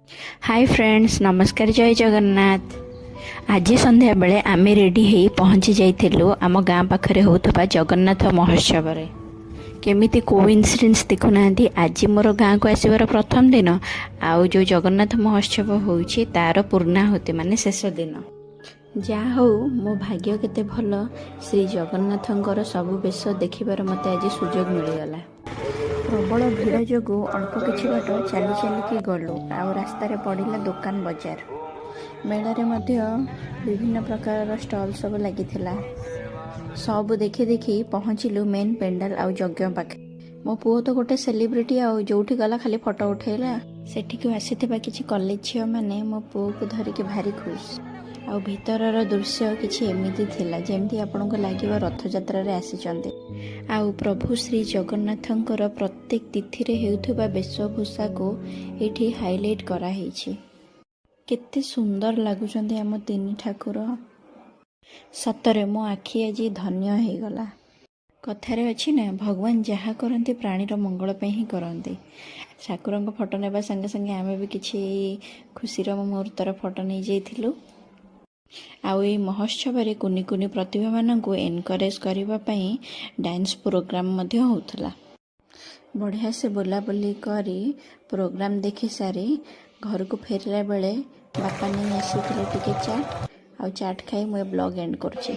High friends, ନମସ୍କାର, ଜୟ ଜଗନ୍ନାଥ। ଆଜି ସନ୍ଧ୍ୟାବେଳେ ଆମେ ରେଡ଼ି ହେଇ ପହଞ୍ଚି ଯାଇଥିଲୁ ଆମ ଗାଁ ପାଖରେ ହେଉଥିବା ଜଗନ୍ନାଥ ମହୋତ୍ସବରେ। କେମିତି କୋଇନ୍ସିଡେନ୍ସ ଦେଖୁନାହାନ୍ତି, ଆଜି ମୋର ଗାଁକୁ ଆସିବାର ପ୍ରଥମ ଦିନ ଆଉ ଯେଉଁ ଜଗନ୍ନାଥ ମହୋତ୍ସବ ହେଉଛି ତାର ପୂର୍ଣ୍ଣାହୁତି, ମାନେ ଶେଷ ଦିନ। ଯାହା ହଉ, ମୋ ଭାଗ୍ୟ କେତେ ଭଲ, ଶ୍ରୀ ଜଗନ୍ନାଥଙ୍କର ସବୁ ବେଶ ଦେଖିବାର ମୋତେ ଆଜି ସୁଯୋଗ ମିଳିଗଲା। ପ୍ରବଳ ଭିଡ଼ ଯୋଗୁଁ ଅଳ୍ପ କିଛି ବାଟ ଚାଲି ଚାଲିକି ଗଲୁ ଆଉ ରାସ୍ତାରେ ପଡ଼ିଲା ଦୋକାନ ବଜାର। ମେଳାରେ ମଧ୍ୟ ବିଭିନ୍ନ ପ୍ରକାରର ଷ୍ଟଲ୍ ସବୁ ଲାଗିଥିଲା। ସବୁ ଦେଖି ଦେଖି ପହଞ୍ଚିଲୁ ମେନ୍ ପେଣ୍ଡାଲ ଆଉ ଯଜ୍ଞ ପାଖେ। ମୋ ପୁଅ ତ ଗୋଟେ ସେଲିବ୍ରିଟି ଆଉ, ଯୋଉଠି ଗଲା ଖାଲି ଫଟୋ ଉଠେଇଲା। ସେଠିକୁ ଆସିଥିବା କିଛି କଲେଜ ଝିଅମାନେ ମୋ ପୁଅକୁ ଧରିକି ଭାରି ଖୁସି। ଆଉ ଭିତରର ଦୃଶ୍ୟ କିଛି ଏମିତି ଥିଲା, ଯେମିତି ଆପଣଙ୍କୁ ଲାଗିବ ରଥଯାତ୍ରାରେ ଆସିଛନ୍ତି। ଆଉ ପ୍ରଭୁ ଶ୍ରୀ ଜଗନ୍ନାଥଙ୍କର ପ୍ରତ୍ୟେକ ତିଥିରେ ହେଉଥିବା ବେଶଭୂଷାକୁ ଏଇଠି ହାଇଲାଇଟ୍ କରାହେଇଛି। କେତେ ସୁନ୍ଦର ଲାଗୁଛନ୍ତି ଆମ ତିନି ଠାକୁର! ସତରେ ମୋ ଆଖି ଆଜି ଧନ୍ୟ ହେଇଗଲା। କଥାରେ ଅଛି ନା, ଭଗବାନ ଯାହା କରନ୍ତି ପ୍ରାଣୀର ମଙ୍ଗଳ ପାଇଁ ହିଁ କରନ୍ତି। ଠାକୁରଙ୍କ ଫଟୋ ନେବା ସାଙ୍ଗେ ସାଙ୍ଗେ ଆମେ ବି କିଛି ଖୁସିର ମୁହୂର୍ତ୍ତର ଫଟୋ ନେଇଯାଇଥିଲୁ। ଆଉ ଏଇ ମହୋତ୍ସବରେ କୁନି କୁନି ପ୍ରତିଭାମାନଙ୍କୁ ଏନକରେଜ କରିବା ପାଇଁ ଡ୍ୟାନ୍ସ ପ୍ରୋଗ୍ରାମ ମଧ୍ୟ ହେଉଥିଲା। ବଢ଼ିଆ ସେ ବୁଲାବୁଲି କରି, ପ୍ରୋଗ୍ରାମ ଦେଖି ସାରି ଘରକୁ ଫେରିଲା ବେଳେ ବାପା ନେଇ ଆସିଥିଲେ ଟିକେ ଚାଟ୍। ଆଉ ଚାଟ୍ ଖାଇ ମୁଁ ଏ ବ୍ଲଗ୍ ଏଣ୍ଡ କରୁଛି।